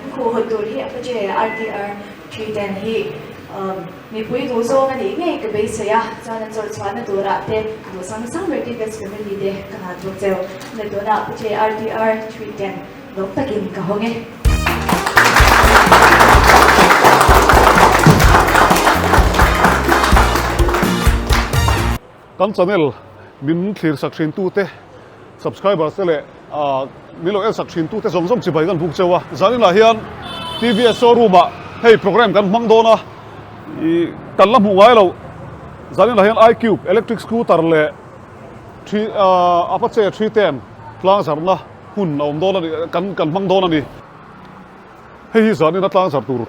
Kan khuhhawn tur hi Apache RTR 310 hi mipui duh zawng a nih ngei ka beisei a, chuan an chawrh chhuahna turah te duh sang sang ber TVS family te ka hlan bawk cheu. Hne tuna Apache RTR 310 lawm takin ka hawng e. Kan channel min thlir sak thin tute, subscribers te leh min lo en sak thin tute zawng zawng chibai kan buk cheu a. Zaninah hian TVS showroom ah hei program kan hmang dawn a, ih kan la hmuh ngai lo. Zaninah hian iCube electric scooter leh thi Apache 310 tlang zarhna hun a awm dawn a ni, kan kan hmang dawn a ni. Hei hi zanina tlang zarh tur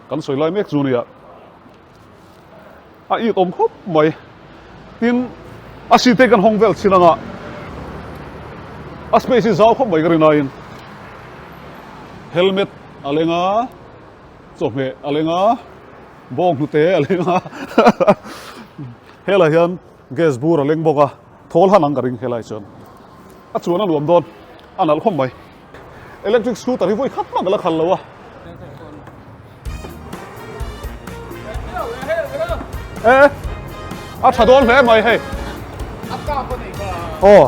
kan sawi lai mek chu nia. A it awm khawp mai. Tin, a seat te kan hawng vel chin anga a space hi zau khawp mai ka rin aiin helmet a leng a, chawhmeh a leng a, bawng hnute a leng a, helai hian gas bur a leng bawk a, thawl han ang ka ring helai chuan a chuan a nuam dawn a nalh khawp mai. Electric scooter hi vawi khat hmang a la khal lo a. E a tha dawn hle mai hei. Aw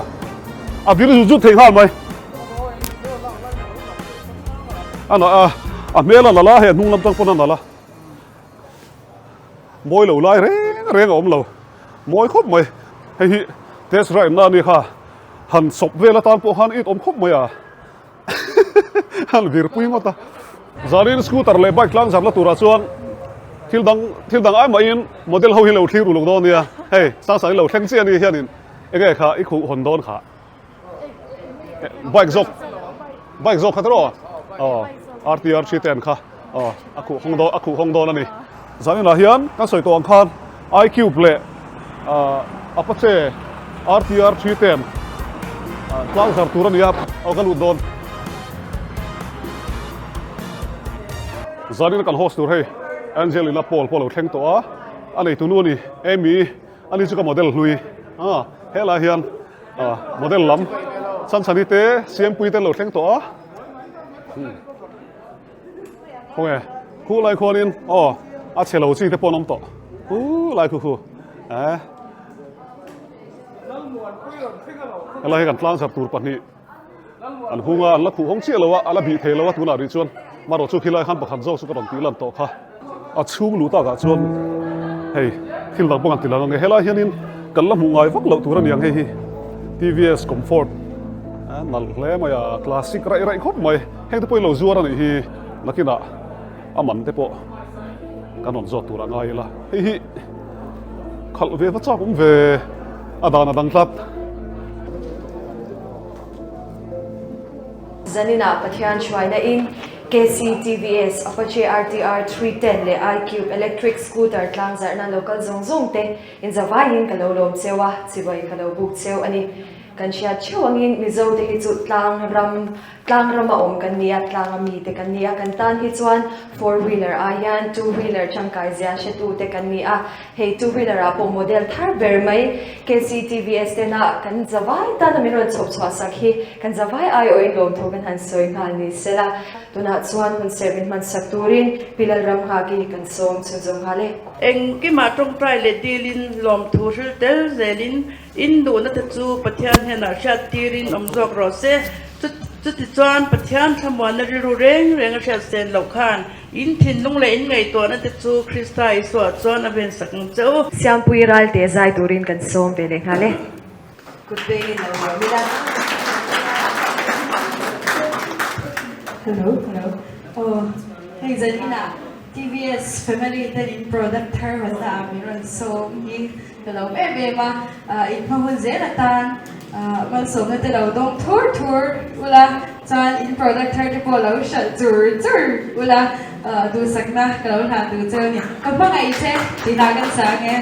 a vir zut zut thei nghal mai. A na a a hmel a nalh a hei a hnung lam tang pawn a nalh a. Mawi lo lai reng reng a awm lo. Mawi khawp mai. Hei hi test drive na a ni kha. Han sawp vel atan pawh khan it awm khawp mai a. Han vir pui ngawt a. Zanin scooter leh bike tlang zar la turah chuan thil dang thil dang ai mahin model ho hi lo thlir uluk dawn nia. Hei Sangsangi lo thleng chiah a ni hianin enge kha i khuh hawn dawn kha. Bike zawk bike zawk kha tiraw? Aw RTR 310 kha aw a khuh hawng dawn a khuh hawng dawn a ni. Zaninah hian kan sawi tawh ang khan iCube leh Apache RTR 310 tlang zar tur a ni a, aw ka lut dawn. Zanin kan host tur hei Angelina Paul pawh a lo thleng tawh a, a neitu nu a ni Amy a ni chu ka model hlui a, helai hian model lam Chhanchhani te Siampui te an lo thleng tawh a. Khawnge khu lai khuanin aw a chhe lo chi te pawh an awm tawh khu lai khu khu eh helai hi kan tlang char tur pahnih an hung a an la khuh hawng chiah lo a a la bih thei lo a tunah rih chuan marawh chu khilai khan pakhat zawk chu ka rawn tih lan tawh kha a chhung luh takah chuan hei thil dang pawh kan ti lang ang e helai hianin kan la hmuh ngai vak loh tur a ni ang hei hi TVS Comfort a nalh hle mai a classic raih raih khawp mai. Heng te pawh hi lo zuar a nih hi nakinah a man te pawh kan rawn zawt tur a ngai ila hei hi khalh ve va chak awm ve a dan a dang tlat. Zaninah Pathian hruaina in KCTVS, Apache RTR 310 leh iCube electric scooter tlangzarhna local zawng zawng te inzavaiin ka lo lawm cheu a, chibai ka lo buk cheu a ni. Kan hriat theuh angin Mizo te hi chu tlang ram tlang rama awm kan ni a, tlanga mi te kan ni a, kan tan hi chuan four wheeler ai hian two wheeler tangkai zia hretu te kan ni a, hei two wheeler ah pawh model thar ber mai KCTVS tena kan zavai tana min rawn chhawp chhuah sak hi kan zavai aiawhin lawmthu kan han sawi nghal ni sela, tunah chuan hun serh min hman sak turin Pi Lalramnghaki kan sawm chhunzawm nghal e. Engkimah tawngtai leh dilin lawmthu hril tel zelin In duhna te chu Pathian hnenah hriat tirin awm zawk rawh se. Chutichuan Pathian thlamuanna rilru reng reng a hriat sen loh khan in thinlung leh in ngaihtuahna te chu Krista Isuaah chuan a vensak ang che u. Siampui ralte zai turin kan sawm ve leh nghal e. Kut vengin lo nuam ila. Hello, hello. Aw, hei zaninah TVS family ten in product thar hawnna ah min rawn sawm hi. Ka lo em em a, in hma hun zel atan malsawmna te lo dawng thur thur ula, chuan in product thar te pawh lo hralh chur chur ula, duhsakna ka lo hlan duh cheu a ni. Ka hmangaih che tih lah kan sang e.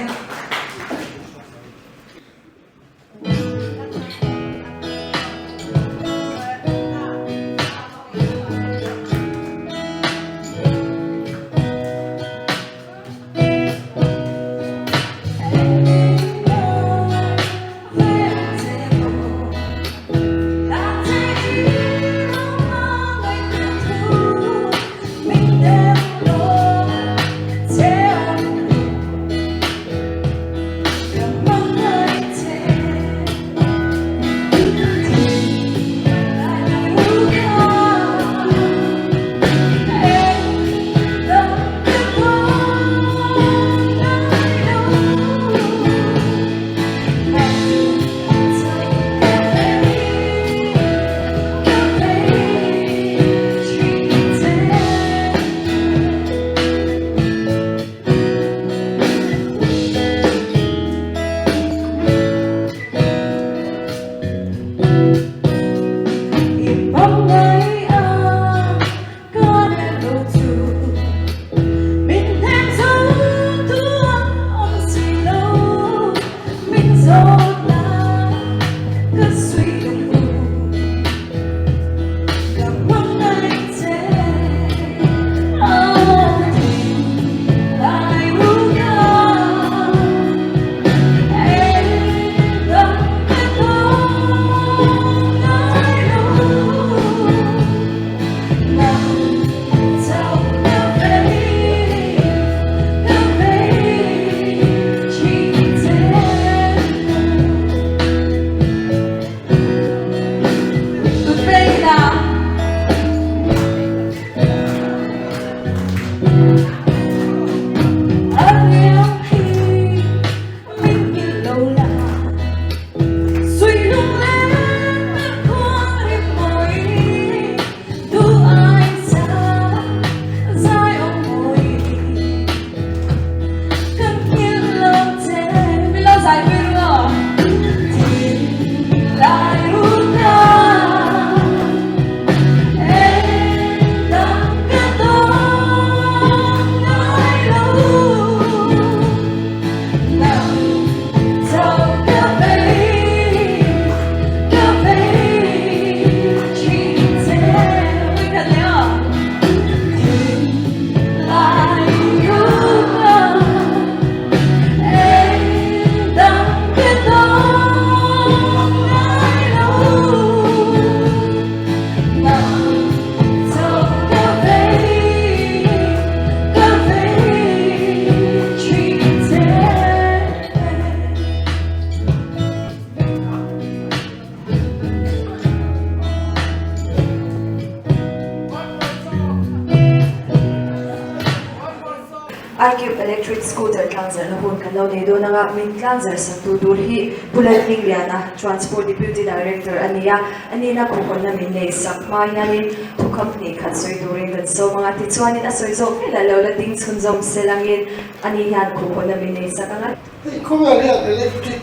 iCube Electric Scooter tlangzarhna hun kan lo nei dawn anga min tlangzarh saktu tur hi Pu Lalhmingliana, Transport Deputy Director a ni a, a nihna khuhhawnna min nei sak hma hianin thukham hnih khat sawi turin kan sawm anga tichuanin a sawi zawk velah lo la ding chhunzawm sel angin a ni hian khuhhawnna min nei sak anga. Hei khawvel hian electric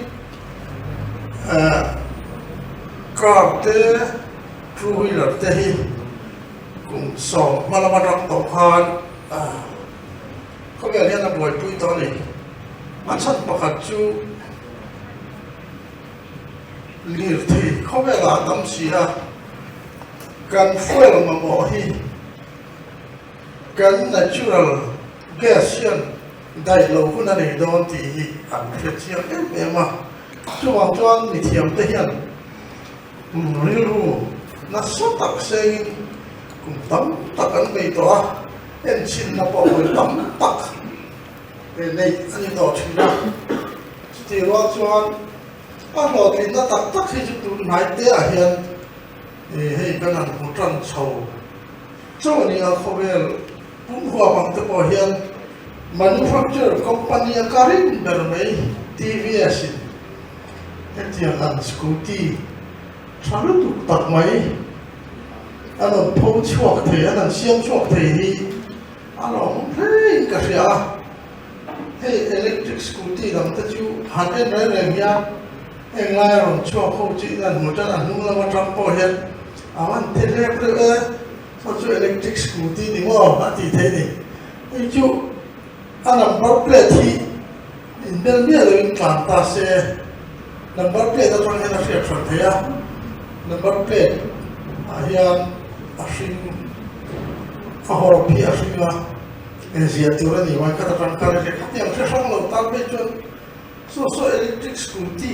car te two wheeler te hi kum sawm hma lama rak tawh khan khawvel hian a buaipui tawh a ni. A chhan pakhat chu lirthei khawvelah a tam si a, kan fuel mamawh hi kan natural gas hian daih lo hun a nei dawn tih hi an hre chiang em em a. Chuvang chuan mithiamte hian Rilru nasa tak sengin kum tam tak an nei tawh a, enchhinna pawh vawi tam tak neih a ni tawh thin a. Chutih rual chuan a hlawhtlinna tak tak hi chu tun hnai te ah hian hei kan han hmu tan chho chauh a ni a, khawvel pum huap ang te pawh hian manufacturer company a ka rin ber mai TVS in Hetiang ang scooty tha lutuk tak mai an rawn pho chhuak thei, an han siam chhuak thei hi a lawmawm hlein ka hria a. Hei electric scooty lam te chu han en reng reng hian heng laia rawn chhuak ho chu in an hmu tan a hnung lam atang pawh hian a van ti hlep reuh e, saw chu electric scooty ni maw a tih theih a ni. Hei chu a number plate hi Inbel miah loin tlan ta se, number plate atang hian a hriat hran thei a, number plate ah hian a hring, a hawrawp hi a hring a, eng zia tur a ni mai khat atang khan a hria khatiang hre hrang lo tan phei chuan saw saw electric scooty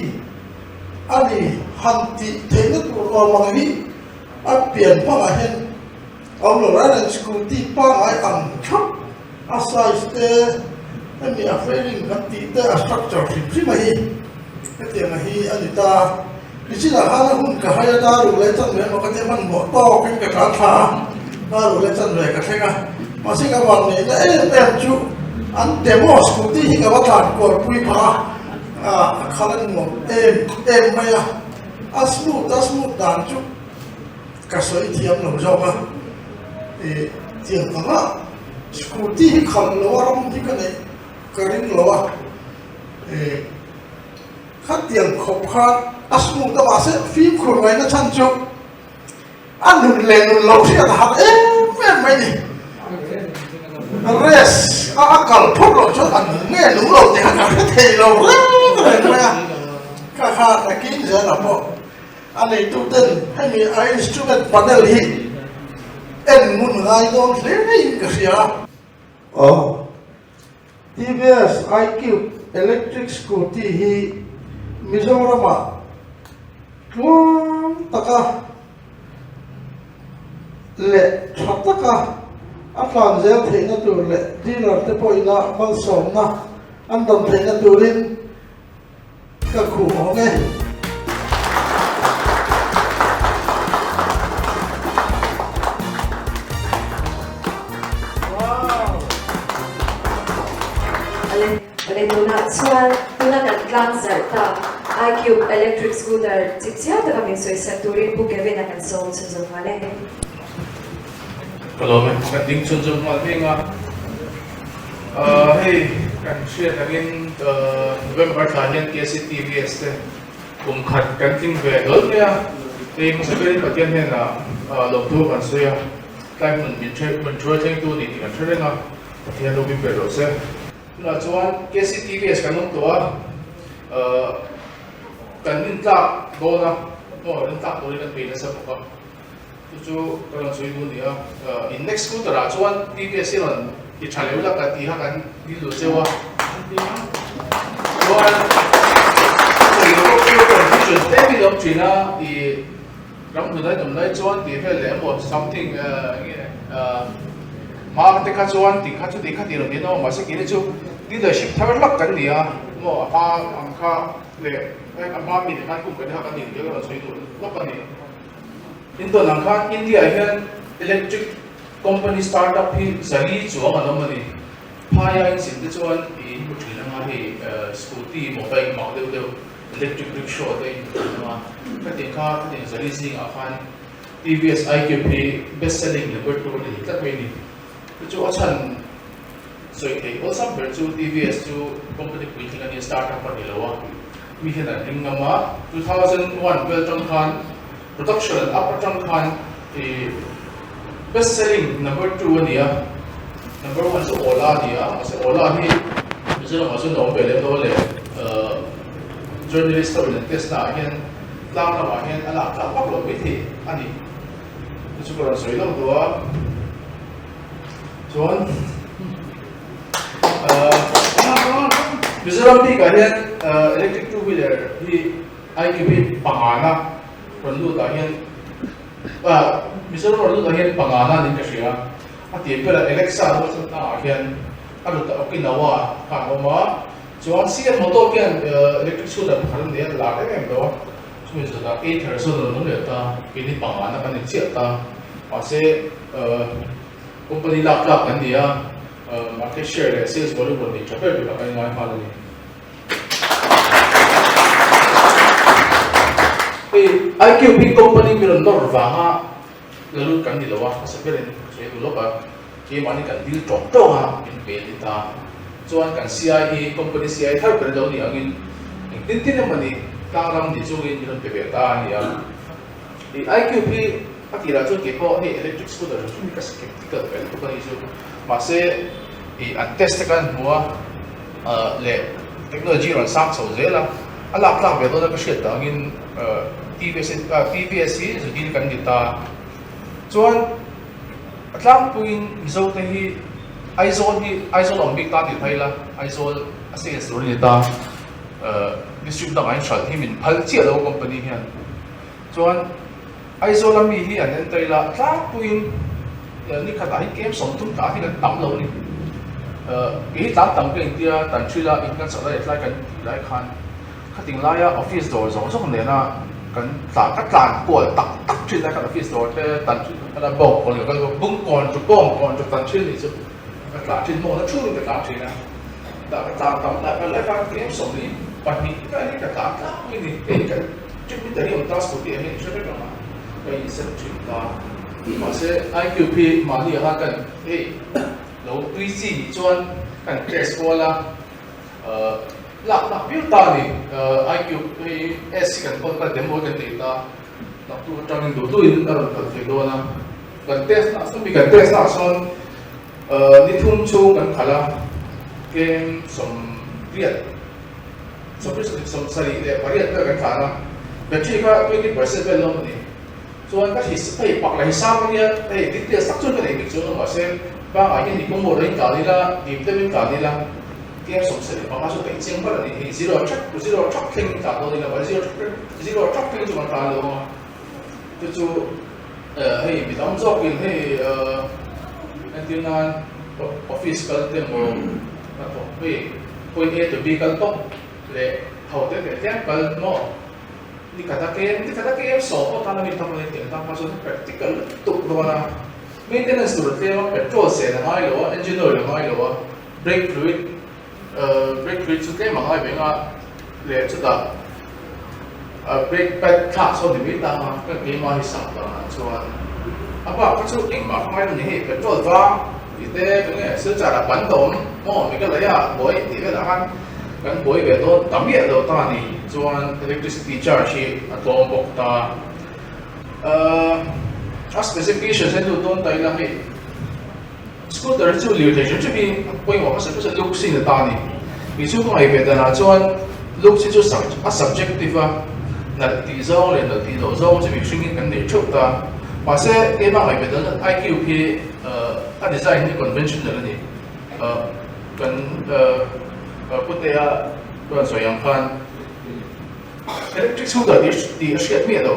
a ni han tih theihna tur awm ang hi a pian hmangah hian a awm lo reng reng scooty pangngai ang thlap A size te, hemi a fairing kan tih te, a structure hrim hrim a hi hetiang a hi a ni ta. Nichinah khan a hun ka hai a, dar ru leh chanve emaw ka tia hmanhmawh tawkin ka tlan thla a, dar ru leh chanve ka thleng a. Mahse ka van neihna em em chu an demo scooty hi ka va tlan kual pui phah a, a khal a nuam em em mai a, a smooth a smooth dan chu ka sawi thiam lo zawk a, ih tiang anga Scooty hi khalh lo a ram hi ka neih ka ring lo a, eh khatiang khawp khan a smooth a mahse fimkhur ngaihna chhan chu a nun leh nun lo hriat a har em em mai ni. Race a a kal phawt loh chuan a nung nge nung lo tih kha ka hre thei lo reng reng mai a, ka kha nakin zelah pawh A neituten hemi a instrument panel hi en ngun ngai dawn hle in ka hria. Aw. TVS iCube electric scooty hi Mizoramah tluang taka leh tha taka a tlan zel theihna tur leh dealer te pawhina malsawmna an dawn theihna turin Ka khuh awm e. Ale tunah chuan tuna kan tlang zarh tak iCube electric scooter chip chiau taka min sawi sak turin Pu Kevin-a kan sawm chhunzawm nghal e. Ka lawm e, kan ding chhunzawm nghal heng a. Hei kan hriat angin November thla hian KCTVS te kum khat kan tling ve hlawl mai a, hei hmasa berin Pathian hnenah lawmthu kan sawi a, tlai hmun min hmun hruai thlengtu ni tih kan hre reng a, Pathian ropui ber rawh se. Tunah chuan KCTVS kan awm tawh a, kan intlak dawn a, maw intlak turin kan bei nasa bawk a. Chu chu ka rawn sawi duh a ni a, in next scooter ah chuan TVS hi rawn ti tha leh ula ka ti kha kan dil duh cheu a, chuan confusion tlem in awm thin a, i ram hnun a in awm lai chuan tih vel leh emaw something enge hma te kha chuan ti kha chu ti kha ti lo niin a awm mahse keini chu leadership thar hlak kan ni a, maw a hma ang kha leh a hma mi te khan kum kan kha kan ni tih ka rawn sawi duh lawk a ni. Intawn ang khan India ah hian electric company startup hi zali chuang an awm a ni. phaia in zin te chuan i hmu thin anga hei scooty emaw bike mak deuh deuh electric rickshaw te in hmu thin anga khatiang kha khatiang zali zingah khan TVS iCube hi best selling number 2 a ni tlat mai a ni. Chu chu a chhan sawi theih awlsam ber chu TVS chu company puitling a nia startup a ni lo a, mi hian an ring ngam a, 2001 vel atang khan production an up atang khan ih best selling number 2 a ni a, number 1 chu Ola a ni a, mahse Ola hi Mizoramah chuan a awm ve lem lo a le, journalist ho in an test na ah hian tlang lamah hian a lak tlak vak loh maithei a ni. Chu chu ka rawn sawi lawk duh a, chuan Mizoram bikah hian electric two wheeler hi IQB pangana rawn lut ah hian Mizoram rawn lut ah hian pangana niin ka hria a tih ber a Alexa lo chuan tlangah khian a lut a Okinawa khan a awm a chuan CM motor khian electric scooter pakhat a nei a lar em em lo a. Chumi zawtah Ather chuan a rawn awm leh ta, keini pangana kan ni chiah ta. Mahse, company lak tlak kan ni a, market share leh sales volume rawn nei tha ber turah kan ingai nghal a ni. Hei iCube hi company mi rawn nawr vanga la lut kan ni lo a, hmasa berin ka sawi duh lawk a, keimahni kan dil tawng tawng a, min pe a ni ta. Chuan kan CI hi company CI thar ber lo ni angin engtin tin emaw ni tlangram ni chungin min rawn pe ve ta a ni a. I iCube hi a tirah chuan kei pawh hei electric scooter hrim hrim hi ka skeptical ve lutuk a ni chu. Mahse i an test te kan hmu a leh technology rawn sang chho zel a, a lak tlak ve dawn a ka hriat tak angin TVS TVS hi zudil kan ni ta. Chuan a tlangpuiin Mizo te hi Aizawl hi Aizawl awm bik ta tih phei la, Aizawl a sales tur a ni ta, district dangah hian hralh hi min phal chiah lo company hian. Chuan Aizawl a mi hi an en ta ila tlangpuiin ni khatah hi kem 30 tah hi kan tam lo a ni. Kei hi tlan tam ka intia tan thila in kan chawlh lai tlai kan tih lai khan Khating laia office dawr zawng zawng nena kan tlan ka tlan kual tak tak thin lai khan office dawr te tan thin kan kal a bawk kawn ka kal bawk bung kawn chu kawng kawn chu tan thin nih chu ka tlan thin mawna thu in ka tlan thin a tah ka tlan tam lai khan lai khan tlem 42 vel hi ka tlan tlangpui ni hei kan trip meter hi awm ta scooty ah hian i hre vek ang a ka inset thin ta mahse iCube hi mahni ah khan kan hei lo tui chi nih chuan kan test kual a. Lak lak viau ta a ni. Iq hei S hi kan kawl kal demo kan nei ta. Naktuk atangin duh duhin a rawn kal thei dawn a. Kan test nah sawn mi kan test nah sawn ni thum chhung kan khalh a, kem 80, 78 vel kan tlan a. Battery kha 20% vel lawm a ni. Chuan ka hri hei pak la hi sang ania hei details tak chuan ka nei bik chuan lo mahse bangah hian i kawng mawh in tlan ila dim deuhin tlan ila tlem 75 chu peih chiang ber a ni hei zero thak zero thak thleng in tlan dawn ila mahse zero thak zero thak thleng chu kan tlan lo ang a chu chu hei mi tam zawkin hei entir nan office kal te emaw hnathawk hei point A to B kal tawp leh tho te leh tlem kal maw. Ni khat a kem, ni khat a kem sawm pawh tan a mi phak lo in tiang tan kha chuan practical lutuk dawn a, maintenance tur a tlem a, petrol sen a ngai lo a, engine oil a ngai lo a, brake fluid brake fluid chu tlem a ngai ve ang a, leh chutah brake pad thlak sawn ni mai tang a, kan keimah hi sak danah chuan a bak kha chu engmah ka ngai lo ni hei petrol vang tih te enge silchar ah ban ta awm maw Meghalaya buai tih velah khan Kan buai ve dawn ta miah lo ta ni chuan electricity charge hi a tlawm bawk ta. A specifications hian lut dawn ta ila hei scooter hi chu lirthei hrim hrim hi a pawimawh hmasa hmasa looks hi ni ta a ni. Kei chu ka ngaih ve danah chuan looks hi chu a subjective a, nalh tih zawng leh nalh tih loh zawng chu mihringin kan nei theuh ta. Mahse keimah ngaih ve dan iCube hi a design hi conventional a ni. Kan Putea chuan sawi ang khan electric scooter tih a hriat miah lo.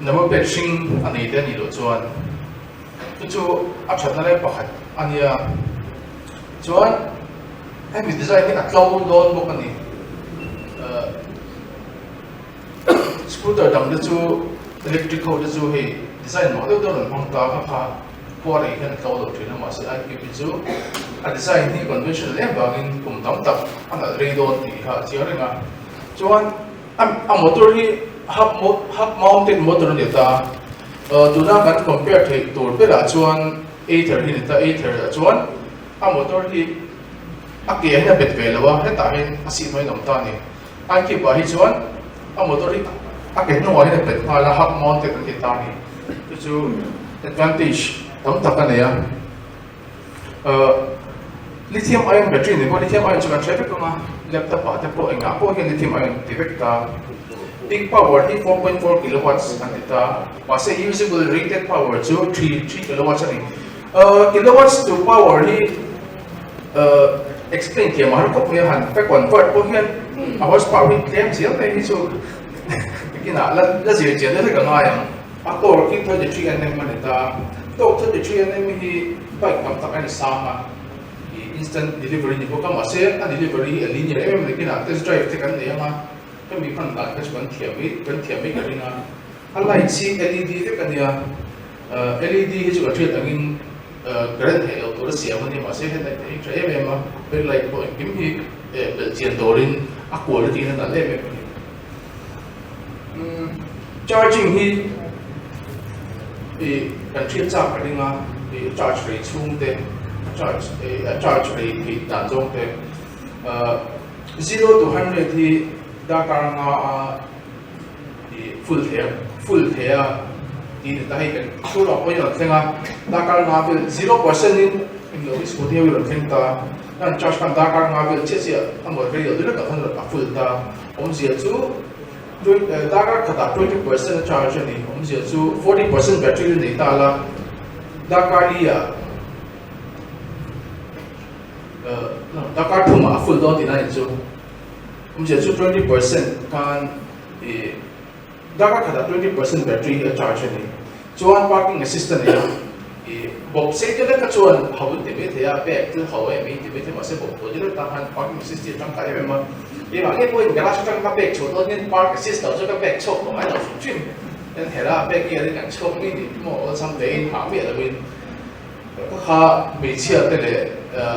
Number plate hring a nei te a nih loh chuan chu chu a thatna lai pakhat a nia. Chuan hemi design hi a tlo dawn bawk a ni. Scooter dang te chu electric ho te chu hei design mah deuh deuh an hmang ta kha kha. Khua rei hian a tlo lo thin a, mahse IQP chu a design hi conventional em vangin kum tam tak a nalh rei dawn tih kha a chiang reng a. Chuan a motor hi hub hub mounted motor a ni ta. Tuna kan compare theih tur berah chuan Ather hi a ni ta, Ather ah chuan a motor hi a ke ah hian a bet ve lo a, hetah hian a sih hnuaiin a awm ta a ni. IQP ah hi chuan a motor hi a ke hnungah hian a bet nghal a, hub mounted an ti ta a ni. Chu chu advantage tam tak a nei a. Lithium ion battery ni pawh lithium ion chu kan hre vek ang a, laptop ah te pawh engah pawh hian lithium ion ti vek ta. Peak power hi 4.4 kilowatts an ti ta, mahse usable rated power chu 3 kilowatts a ni. Kilowatts to power hi explain thiam a har khawp mai a, han ka convert pawh hian a horse power hi tlem zel mai hi chu bikinah la zir chian deuh hlek a ngai ang. A torque hi 33 nm a ni ta, torque 33 nm hi bike tam tak a ni sang a, ih instant delivery ni bawk a, mahse a delivery hi a linear em em a ni kinah test drive te kan nei ang a, hemi hman dan kha chu kan thiam mai kan thiam mai ka ring a, a light hi led vek a nia, led hi chu ka hriat angin current theih loh tur a siam a nia, mahse headlight te hi tha em em a, backlight pawh engkim hi belh chian turin a quality hian a nalh em em a ni. Charging hi ih kan hriat chak ka ring a, ih charge rei chhung te, charge ih a charge rei theih dan zawng te, ah zero to hundred hi darkar anga a ih full thei a full thei a tih ni ta hei kan thu rawh pawh hi a rawn thleng a, darkar nga vel zero percent in englo hi scooty ho hi a rawn thleng ta, kan charge khan darkar nga vel chiah chiah a mawt rei lo deuh tak khan a full ta. Awmzia chu darkar khatah 20% a charge a ni. Awmzia chu 40% battery la nei ta la, darkar li ah no darkar thumah a full dawn tihna a ni chu. Awmzia chu 20% khan ih darkar khatah 20% battery hi a charge a ni. Chuan parking assist a nei a, ih bawp sei te leka chuan ho in ti mai thei a, bag chu ho em in ti mai thei mahse bawp pawh deuh tan khan parking assist hi a tangkai em em a, keimah ngei pawhin garage atang ka bag chhuah dawn hian park assist loh chu ka bag chhuak tawh ngai lo hrim hrim, kan herh a bag hi a rin kan chhuak mai ni maw awlsam tein hah miah loin ka kha hmeichhia te leh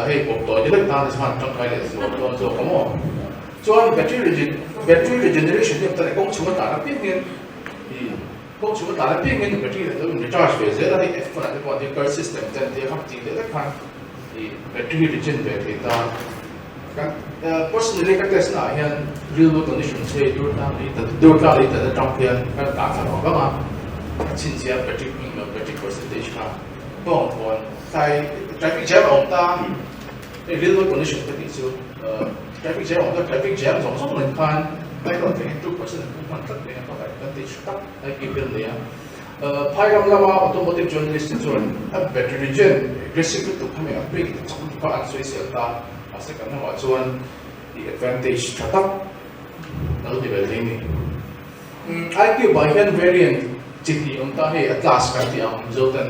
hei bawp tawh deuh lek tan te chuan tangkai leh zual dawn zawk a maw. Chuan battery battery regeneration hi a awm ta leh kawng chhung a tlan apiang hian ih. Kawng chhung a tlan apiang hian battery leh lo in recharge ve zel a, hei F-phone ah te pawh an tia car system te an tia kha tih leh lek khan ih battery hi regen ve thei ta. Kan personally ka test na ah hian real world conditions hei dur tlang lei ta dur tlang lei tan atang hian kan tlan thla vang vang a, a chhinchhiah battery hming lo battery percentage kha tawng thawn tlai traffic jam a awm ta hei real world condition ka tih chu traffic jam a awm ta traffic jam zawng zawng nen khan 9.22 percent an hman tlat mai a pakhat advantage tak a given nei a. Phai ram lama automotive journalist te chuan a battery gen aggressive lutuk kha mai a brake te chak lutuk a an sawi sel ta mahse kan ramah chuan i advantage tha tak a lo ni ve thei a ni. iCube ah hian variant chi hnih awm ta hei Atlas kan tih ang Mizo ten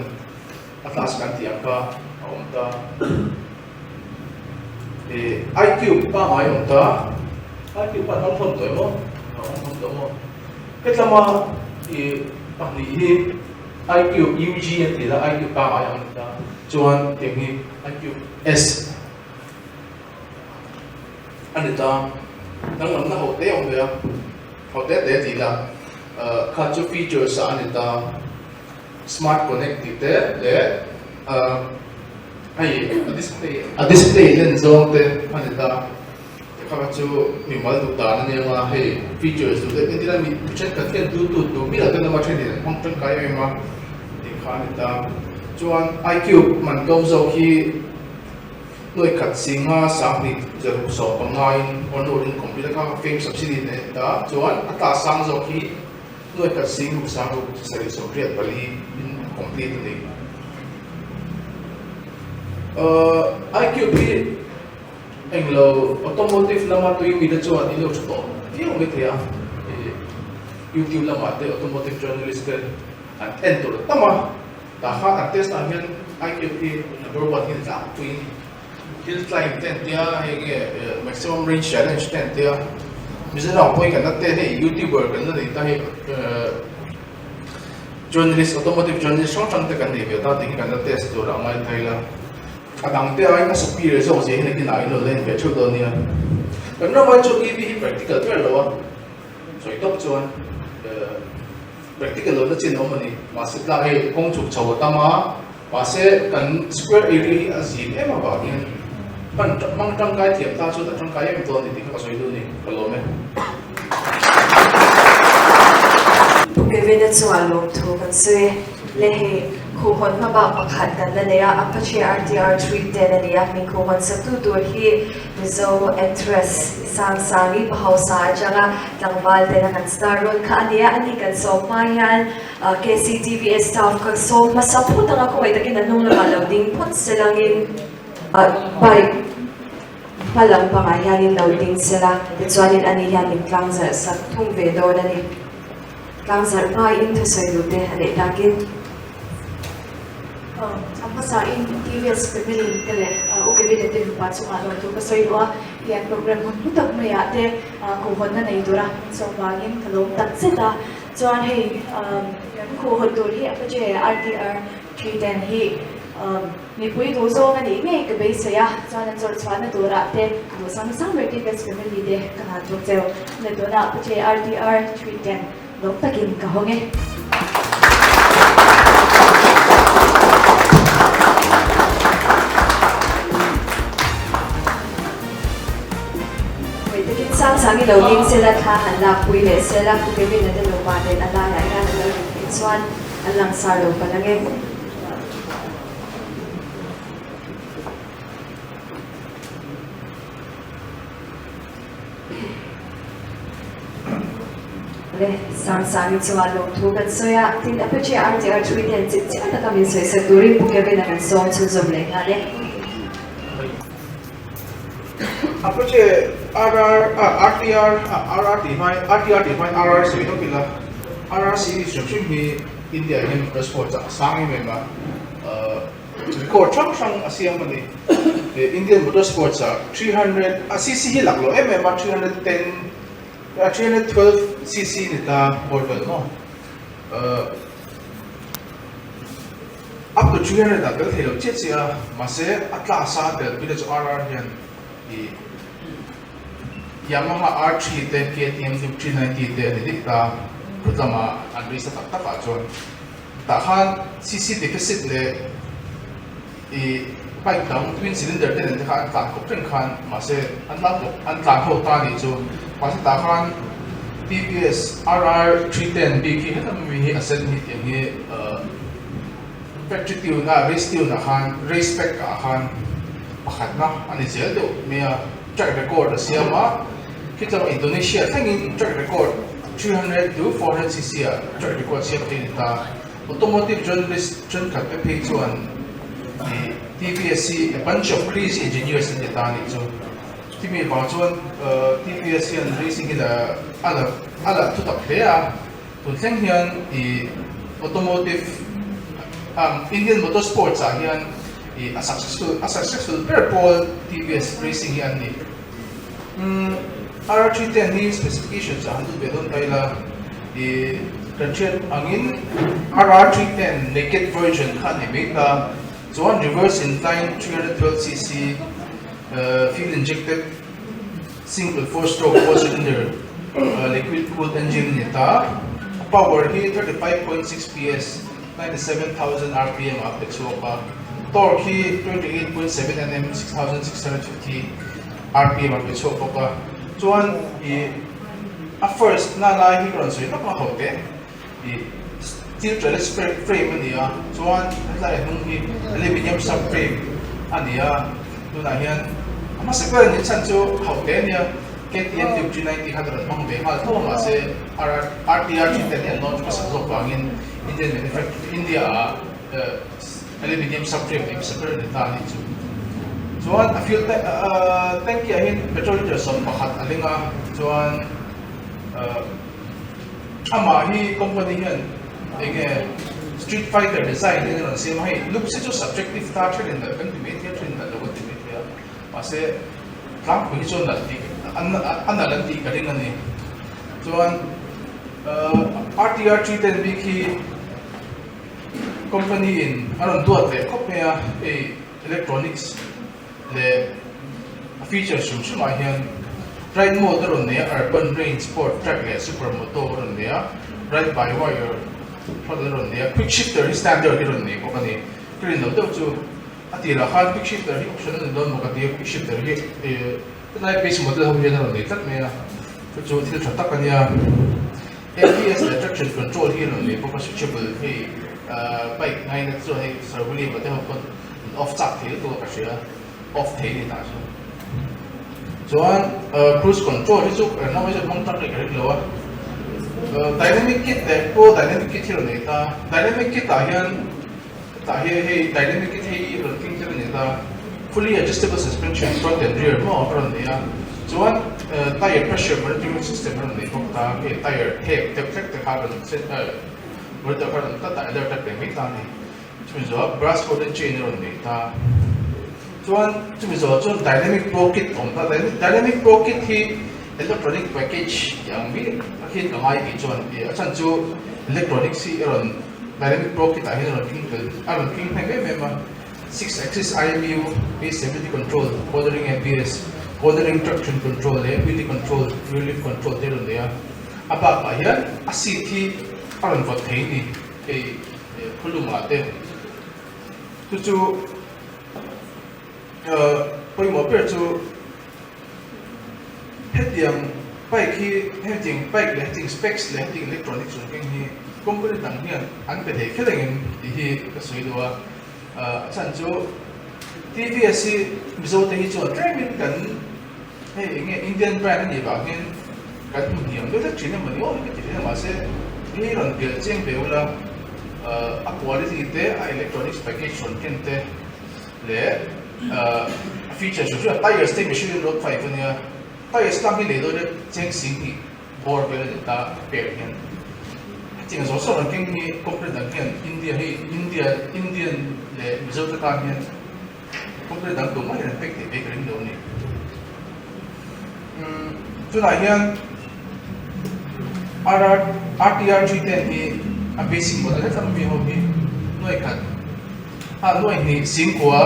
Atlas kan tih ang kha a awm ta. iCube pangngai awm ta iCube khan awm hawn tawh emaw a awm hawn tawh maw hetlama ih pahnih hi iCube UG a ti la iCube pangngai ang ta chuan tiang hi iCube S a ni ta danglamna ho te awm ve a ho te te ti la kha chu features ah a ni ta smart connect tih te leh hei a display a display len zawng te a ni ta kha kha chu mimal duh dan a nia nga hei features duh deuh entir a mi thenkhat hian bluetooth duh miah ten a thenin an hmang tangkai em em a tih kha a ni ta chuan iCube man tlawm zawk hi nuai khat singa sanghnih zaruk sawm pangaiin onroad in complete a kha kha fame subsidy nen a ni ta chuan a tla sang zawk hi Nuai khat sing ruk sang ruk sarih 84 in a complete a ni. iCube hi englo automotive lama tui mite chuan in lo tha tawh viau mai thei a, YouTube lamah te automotive journalist te an en tur tam a, tah khan an test ah hian iCube hi number one hi ni tlangpuiin Hill climb te an tia, hei nge maximum range challenge te an tia, Mizoram pawhin kan la te hei youtuber kan la nei ta hei. Journalist, automotive journalist hrang hrang te kan nei ve ta tih hi kan la test tur a ngai thei la. A dang te aiin a superior zawk zia hi nakinah in lo len ve theuh dawn nia. Kan ram ai chuan EV hi practical ber lo a, sawi tawp chuan practical lohna chin a awm a ni. Mahse tlak hei kawng chhuk chho a tam a, mahse kan square area hi a zim em avangin hman hmang tangkai thiam ta chuan a tangkai em dawn a ni tih kha ka sawi duh a ni, ka lawm e. Pu Kevin-a chuan lawmthu kan sawi e. Le hei, khuhhawn hmabak pakhat kan la nei a, Apache RTR 310 a ni a, min khuhhawn saktu tur hi Mizo actress Sangsangi Pahausa atanga tlangval tena kan star rawn kha a ni a, ani kan sawm hma hian KCTVS staff kha sawm hmasa phut anga khawngaih takin a hnung lamah lo ding phawt se langin bike hma lam pangah hianin lo ding se la, tichuanin ani hian min tlangzarh sak thung ve dawn a ni. Tlangzarh hmain thusawi duhte a neih takin. A hmasain TVS family te leh U Kevin-a te nupa chungah lawm tur ka sawi duh a, tiang program hun hlu tak maiah te khuhhawnna nei tura min sawm vangin ka lawm tak zet a. Chuan hei kan khuhhawn tur hi Apache RTR 310 hi mipui duh zawng a nih ngei ka beisei a, chuan an chawrh chhuahna turah te duh sang sang ber TVS family te ka han tuk cheu. Le tunah Apache RTR 310 lawm takin ka hawng e. Hawi takin sang sang i lo ding sela thla han lak pui leh sela Pu Kevin-a te nupa nen a laiah hian an lo din theih chuan an langsar lo palh ang e. Le sang sang i chuan lawmthu kan sawi a, tin Apache RTR thui ten chip chiah taka min sawi sak turin Pu Kevin-a kan sawm chhunzawm leh nghal e. Apache RR RTR RR tih hmain RTR tih hmain RR sawi hlawk ila RR series hrim hrim hi India hian motorsports ah a sang em em a record hrang hrang a siam a ni. Indian motorsports ah 300 a cc hi lak lo em em a 310 312 cc ni ta bawr vel maw up to 300 ah tel thei lo chiah chiah a mahse a class a tel pui te chu RR hian ih Yamaha R3 te KTM Duke 390 te a ni dik ta khut lama an race tak tak ah chuan tah khan cc deficit leh ih bike dang twin cylinder te nen te kha an tlan khawp reng khan mahse an tlan khawp an tlan ho ta nih chu mahse tah khan TVS RR 310 bik hi heta mi hi a sen hi tiang hi ah factory tune a race tune ah khan race pack ah khan pakhatna a ni zel deuh mai a track record a siam a khitlam Indonesia thlengin track record 300 to 400 cc ah track record siam thei a ni ta. Automotive journalist thenkhat te phei chuan ih TVS hi a bunch of crazy engineers an ti ta a nih chu. Chumi vang chuan TVS hian racing hi la a la a la thu tak hle a, tun thleng hian ih automotive Indian motorsports ah hian ih a successful a successful ber pawl TVS racing hi an ni. Umm RR310 hi specifications ah han lut ve dawn ta ila ih kan hriat angin RR310 naked version kha a ni mai ta chuan reverse incline 312cc fuel injected single four stroke four cylinder liquid cooled engine a ni ta a power hi 35.6 PS 97,000 rpm ah a pe chhuak a torque hi 28.7 Nm 6,650 rpm a pe chhuak bawk a, chuan ih a first na lai hi ka rawn sawi lawk a ho te ih steel trellis frame a ni a, chuan hetlai a hnung hi aluminium sub frame a ni a, tunah hian a hmasa ber ni chhan chu ho te a nia KTM Duke 390 kha ka rawn hmang ve nghal tho a mahse RTR 310 hi an launch hmasa zawk vangin Indian manufacturer India ah Aluminium subframe tih hmasa ber a ni ta a nih chu. Chuan a fuel tank tanki ah hian petrol liter 11 a ling a, chuan amah hi company hian eng nge street fighter design in a rawn siam a, hei looks hi chu subjective ta thenin nalh kan ti mai thei a, thenin nalh lo kan ti mai thei a, mahse tlangpui hi chuan nalh tih a nalh an tih ka ring a ni. Chuan RTR 310 bik hi. company in a rawn duat leh khawp mai a, hei electronics leh a feature hrim hrim ah hian ride mode a rawn nei a, urban, rain, sport, track leh super moto a rawn nei a, ride by wire throttle a rawn nei a, quick shifter hi standard hi a rawn nei bawk a ni. Ka rin loh deuh chu a tirah khan quick shifter hi option a ni dawn maw ka ti a, quick shifter hi tunlai base model ho hian a rawn nei tlat mai a, chu chu thil tha tak a nia. ABS leh traction control hi a rawn nei bawk a, switchable hei bike ngaina te chuan hei Sir William a te ho pawn an off chak thei lutuk a ka hria, off thei a ni tah chuan. Chuan cruise control hi chu engmah mai chu a hmang tak rih ka ring lo a, dynamic kit leh pro dynamic kit hi a rawn nei ta, dynamic kit ah hian Tah hi hei dynamic kit hei rawn keng tel a ni ta, fully adjustable suspension front and rear maw a rawn nei a, chuan tyre pressure monitoring system a rawn nei bawk ta, hei tyre thep deuh hlek te kha a rawn set monitor kha a rawn tlat a alert a pe mai ta a ni, chumi zawhah brass folded chain a rawn nei ta, chuan chumi zawhah chuan dynamic pro kit a awm ta, dynamic pro kit hi electronic package tih ang mi a khi ka ngai tih chuan a chhan chu electronics hi a rawn. Dynamic Pro Kit ah hian a rawn keng tel a rawn keng hnem em em a, Six Axis IMU, Stability Control, Cornering ABS, Cornering Traction Control leh Wheelie Control, Rear Lift Control te a rawn nei a. A bakah hian a seat hi a rawn vawt thei a ni, hei khawlum ah te. Chu chu pawimawh ber chu Hetiang bike hi hetiang bike leh hetiang specs leh hetiang electronics rawn keng hi company dang hian an pe thei kher engem tih hi ka sawi duh a, a chhan chu TVS hi Mizo te hi chuan tlemin kan hei eng nge Indian brand a nih vang hian kan hmu hniam deuh hlek thin emaw ni aw hi ka ti thin a mahse hei rawn belh chiang ve ula a quality te a electronics package rawn ken te leh a feature hrim hrim a tires te Michelin road 5 ania tires tlang hi lei dawn ila cheng sing hnih bawr vel a ni ta pair hian hetiang zawng zawng an keng hi company dang hian India hi India Indian leh Mizo te tan hian company dang tumah hian an pek theih ve ka ring lo a ni umm tunah hian RR RTR 310 hi a basic model hetlam ami ho hi nuai khat. A nuai hnih singkua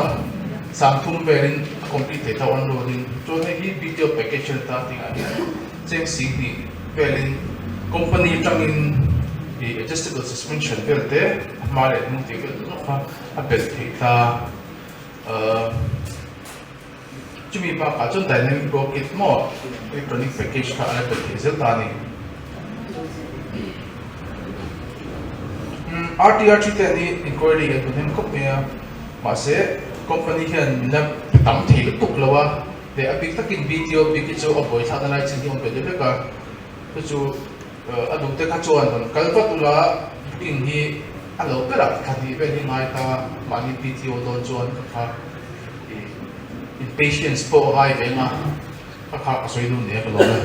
30 velin a complete thei tho an rualin chuan hei hi video package a ni ta tih ah hian cheng 20 velin company atangin ih adjustable suspension vel te a hma leh hnung tih vel zawk kha a belh theih ta ahh chumi bakah chuan dynamic pro kit maw electronic package kha a la belh theih zel ta a ni. RTR thi te hi inquiry an hmu hnem khawp mai a, mahse company hian min la pe tam thei lutuk lo a, leh a bik takin BTO bik hi chu a buai thlakna lai chin hi a awm ve deuh vek a, chu chu a duh te kha chuan rawn kal vat ula booking hi a lo ber ah thla hnih vel hi ngai ta mahni BTO dawn chuan ka kha ih impatience pawh a ngai ve ang a. Ka kha ka sawi dun nia ka lawm e.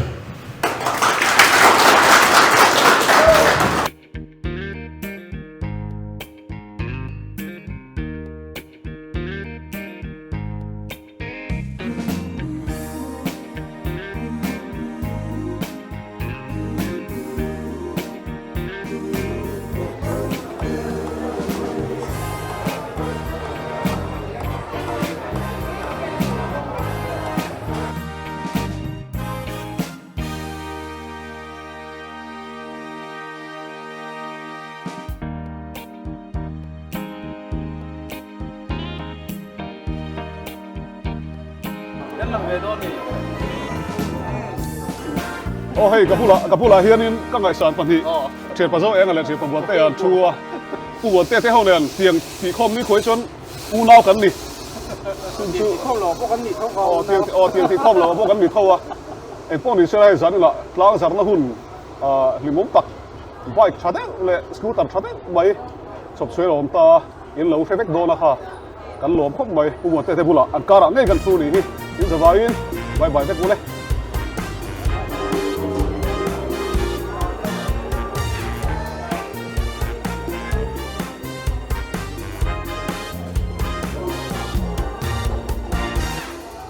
Aw hei ka bulah ka bulah hianin ka ngaihsan pahnih thianpa zo enga leh thianpa Muantea an thu a Pu Muantea te ho nen tiang tihkhawm ni khuai chuan Unau kan ni. Tiang tih khawm lo pawh kan ni tho kha. Aw tiang aw tiang tih khawm lo pawh kan ni tho a. Eng pawh ni se hei zan inah tlang zarna hun hlimawm tak bike tha deuh leh scooter tha deuh mai chawp chhuai a awm ta a, in lo hre vek dawn a kha kan lawm khawp mai. Pu Muante te bulah an karah ngei kan thu ni hi in zavaiin bye bye vek u le.